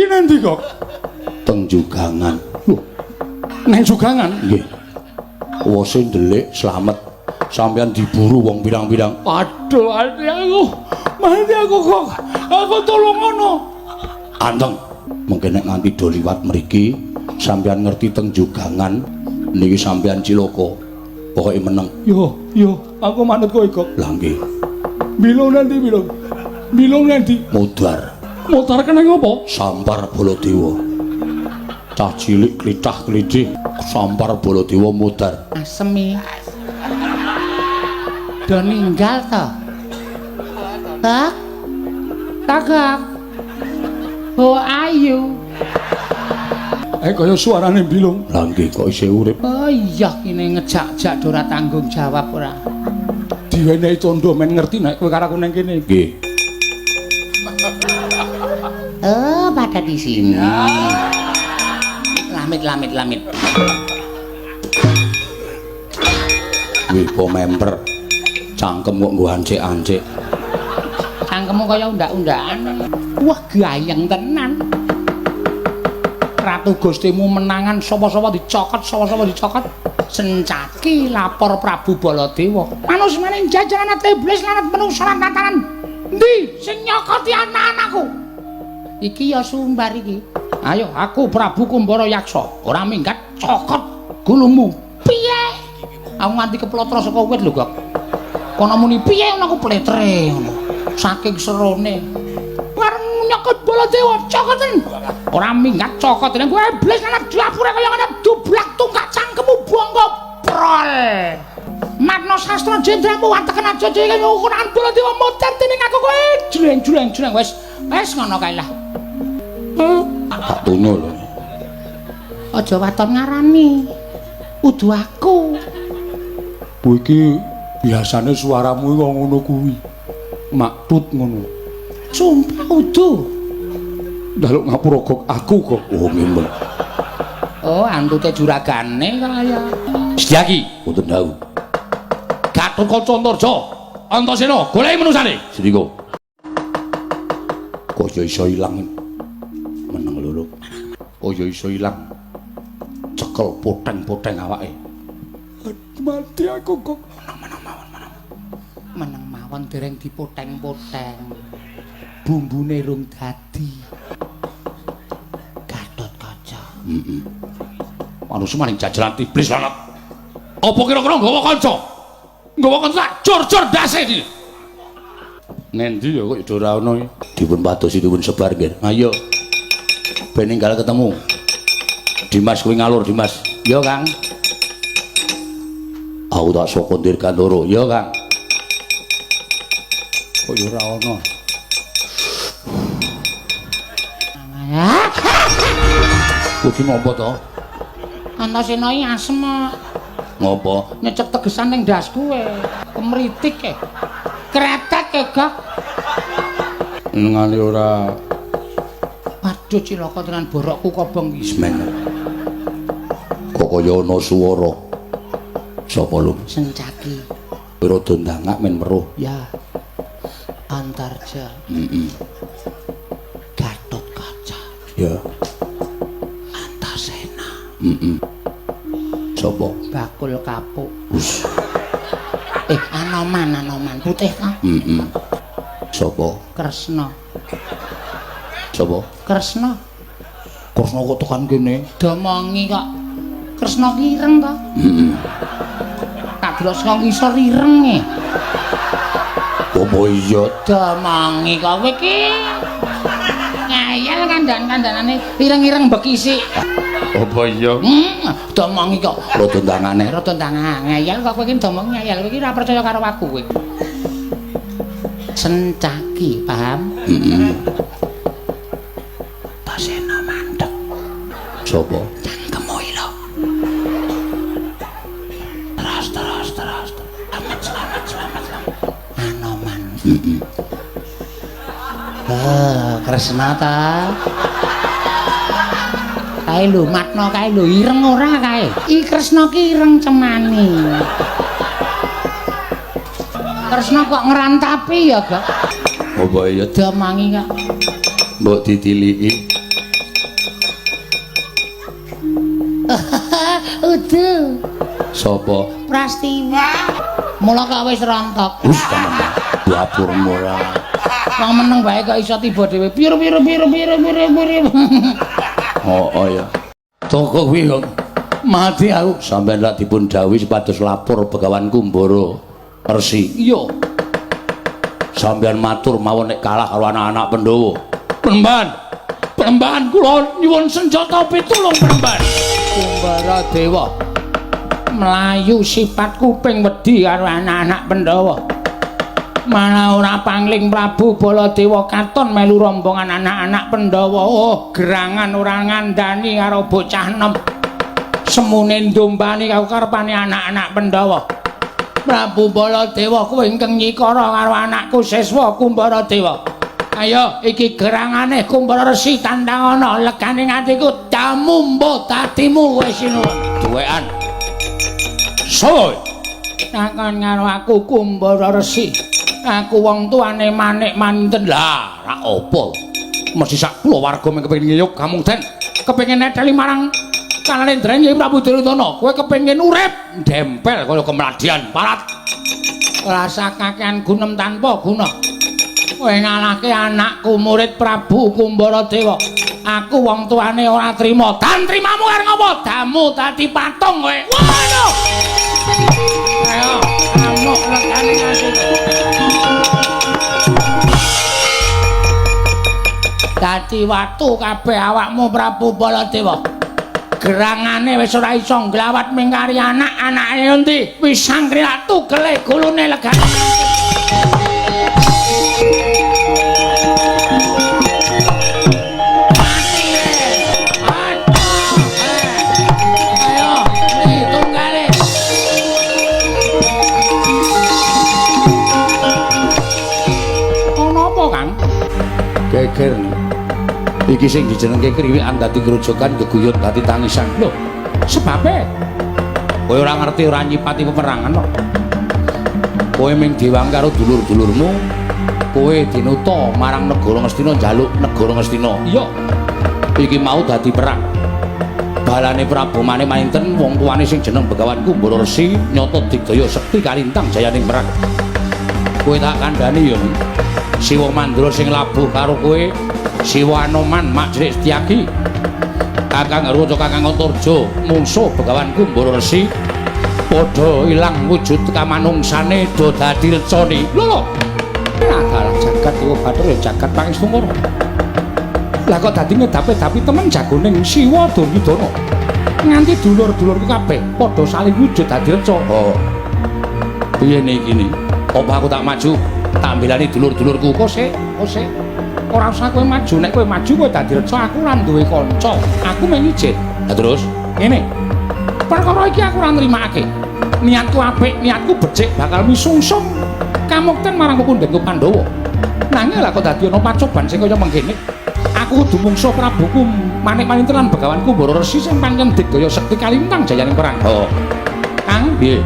Iki nanti kok? Teng Jugangan. Loh. Neng Jugangan? Nggih. Wose ndelik slamet. Sampeyan diburu wong pirang-pirang. Aduh, mati aku. Mati aku kok. Aku tolong ngono. Anteng. Mengke nek nganti do liwat mriki, sampeyan ngerti teng Jugangan niki sampeyan cilaka. Pokoke meneng. Yo, yo, aku manut kowe kok. Lah nggih. Bilung nanti bilung. Bilung nanti. Mudar. Mutar kena ngopo? Sampar Baladewa. Cah cilik klithah-klithih sampar Baladewa mudar. Asemi. Do ninggal to. Hah? Kakak. Oh ayu. Kaya suarane Bilung. Lah nggih kok isih urip. Oh iya kene ngejak-jak do ora tanggung jawab ora. Diwenehi tondo men ngerti nek kowe karo aku nang kene. Nggih. Oh, pada di sini. Lamit lamit lamit. Wih, po memper. Cangkem kok nggo ancik-ancik. Cangkemmu kaya undak-undakan. Wah, gayeng tenan. Ratu Gustimu menangan sapa-sapa dicokot, sapa-sapa dicokot. Sencaki lapor Prabu Baladewa. Manus maning jajaran iblis lanat menungsa lan tatanan. Endi sing nyokoti anak-anakku? Iki ya sumbar iki. Ayo aku Prabu Kumbara Yaksa, ora minggat cokot gulumu. Piye? Aku nganti keplotro saka wit lho, Gok. Kono muni piye ngono aku pletre ngono. Saking serone. Bareng nyokot Baladewa cokoten. Ora minggat cokot ning kowe iblis lanat dapure kaya ngene dublak tungkak cangkemmu bongko prol. Matno sastra jendramu wateken aja jenenge ukuran Baladewa mutar dening aku kowe jreng jreng jreng wis wis ngono kae lah. Tak tunyo lho. Aja waton ngarani. Udu aku. Kowe iki biasane suaramu kok ngono kuwi. Maktut ngono. Sumpah udu. Njaluk ngapura kok aku kok. Oh nggih. Oh, antute juragane kaya. Setyaki, Wonten dawuh. Gatotkaca Antarja. Antasena, goleki menusane. Srika. Kaya iso ilang. Meneng lho. Kaya iso ilang. Cekel poteng-poteng awake. Mati aku kok. Meneng mawon, meneng. Meneng mawon dereng dipoteng-poteng. Bumbune rung dadi. Gatotkaca. Heeh. Manusa maning jajaran iblis lanat. Apa kira-kira nggawa kanca? Nggawa kanca tak jor-jor ndase iki. Ngendi ya kok ora ono iki? Dipun padosi dipun sebar nggih. Ayo. Ben ninggal ketemu. Dimas kuwi ngalur Dimas. Yo Kang. Aku tak saka Dirgantara. Yo Kang. Kok ya ora ono. Kuwi ngopo to? Antasena iki asem kok. Ngopo? Nyecep tegesan ning ndasku e. Kemritik e. Kretek e, Gok. Nengane ora. Waduh cilaka tenan borokku kobong iki. Semen. Kok kaya ana swara. Sapa lho? Sencaki. Rada ndangak men weruh. Ya. Antarja. Heeh. Gatotkaca. Ya. Antasena. Heeh. Sapa? Bakul kapuk. Us. Anoman, Anoman putih ta? Heeh. Sapa? Kresna. Sapa? Kresna. Kresna kok tekan kene? Domongi kok. Kresna ki ireng to? Heeh. Tak delok saka ngisor ireng e. Apa iya? Domongi kowe iki. Ngayal kandhan-kandhanane ireng-ireng bekisik. Apa iya? Domongi kok. Rada ndangane. Rada ndangane. Ngayal kok kowe iki domongi ngayal. Kowe iki ora percaya karo aku kowe. Sencaki, paham? Heeh. Tasena mandek. Sapa? Cangkemmu iki lho. Terus terus terus. Selamat selamat selamat selamat. Anoman. Heeh. Eh, Kresna ta. Kae lho Matno kae lho ireng ora kae? I Kresna ki ireng cemani. Kresna kok ngrantapi ya, Gok? Apa iya? Domongi kok. Mbok ditiliki. Udu. Sapa? Prastiwa. Mula kok wis rontok. Wis temen. Dapurmu ora. Wong meneng bae kok iso tiba dhewe. Piru piru piru piru piru piru. Oh, oh ya. Toko kuwi kok mati aku. Sampeyan lak dipun dawuhi supados lapor Begawan Kumbara Resi. Iya. Sampeyan matur mawon nek kalah karo anak-anak Pandhawa. Penemban. Penemban kula nyuwun senjata pitulung penemban. Kumbara Dewa. Mlayu sifat kuping wedi karo anak-anak Pandhawa. Malah ora pangling Prabu Baladewa katon melu rombongan anak-anak Pandhawa. Oh, gerangan ora ngandani karo bocah enom. Semune ndombani karo karepane anak-anak Pandhawa. Prabu Baladewa kowe ingkang nyikara karo anakku siswa Kumbara Dewa. Ayo iki gerangane Kumbara Resi tandangana legane atiku damumbo dadimu kowe sinuwun. Duwekan. Soy. Takon karo aku Kumbara Resi. Aku wong tuane Manik Manten. Lah, ra apa? Mesti sak kulawarga mung kepengin ngiyup kamukten. Kepengin neteli marang Kalendran Kyai Prabu Duryudana. Kowe kepengin urip dempel kaya kemladian parat. Rasa kakean gunem tanpa guna. Kowe ngalahke anakku murid Prabu Kumbara Dewa. Aku wong tuane ora trima. Dan trimamu arep ngopo? Damu dadi patung kowe. Waduh. Ayo, amuk legane nganti. Dadi watu kabeh awakmu Prabu Baladewa. Gerangane wis ora iso nglawat mingkari anak-anake endi? Wis sangkrilak tugele gulune legane. Ayo, tunggale. Ono apa, Kang? Geger. Iki sing dijenengke kriwikan dadi grojogan geguyut dadi tangisan. Lho, sebabe kowe ora ngerti ora nyipati peperangan kok. Kowe ming diwang karo dulur-dulurmu, kowe dinuta marang negara Ngastina njaluk negara Ngastina. Iya. Iki mau dadi perang. Balane Prabu Manik Manten wong tuane sing jeneng Begawan Kumbara Resi nyata digdaya sekti kalintang jayaning perang. Kowe tak kandhani ya. Siwa Mandra sing labuh karo kowe, Siwa Anoman Mak Jrik Setyaki, Kakang Garwaca Kakang Antarja, mungsuh Begawan Kumbara Resi padha ilang wujud kamanungsane do dadi recane. Lho lho. Lah jagat Dewa Bathara ya jagat Pangestungkara. Lah kok dadi ngedapi-dapi temen jagoning Siwa Duryudana. Nganti dulur-dulurku kabeh padha saling wujud dadi reca. Oh. Piye niki ni? Apa aku tak maju? Tak belani dulur-dulurku kok sik, kok sik. Ora usah kowe maju, nek kowe maju kowe dadi reca, aku ora duwe kanca. Aku mung ijen. Lah terus ngene. Perkara iki aku ora nrimakake. Niatku apik, niatku becik bakal misungsung kamukten marang pepundhenku Pandhawa. Nanging lah kok dadi ana pacoban sing kaya mengkene. Aku kudu mungsuh Prabuku Manik Manten lan Begawan Kumbara Resi sing pancen digdaya sekti kalintang jayaning perang. Oh. Kang, piye?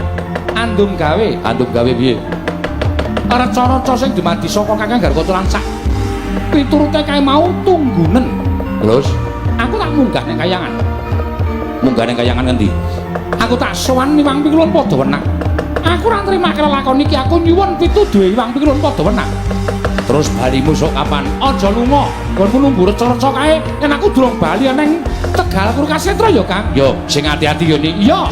Andum gawe, andum gawe piye? Reca-reca sing dumadi saka Kakang Garwaca lan sak piturute kae mau tunggunen. Terus aku tak munggah ning kayangan. Munggah ning kayangan ngendi? Aku tak sowan Iwang Pikulun padha wenang. Aku ora nrimake lelakon iki, aku nyuwun pituduhe Iwang Pikulun padha wenang. Terus balimu sok kapan? Aja lunga, nggonmu nunggu reca-reca kae. Yen aku durung bali neng Tegal Kurukasetra ya, Kang. Yo, sing ati-ati yo ni. Iya.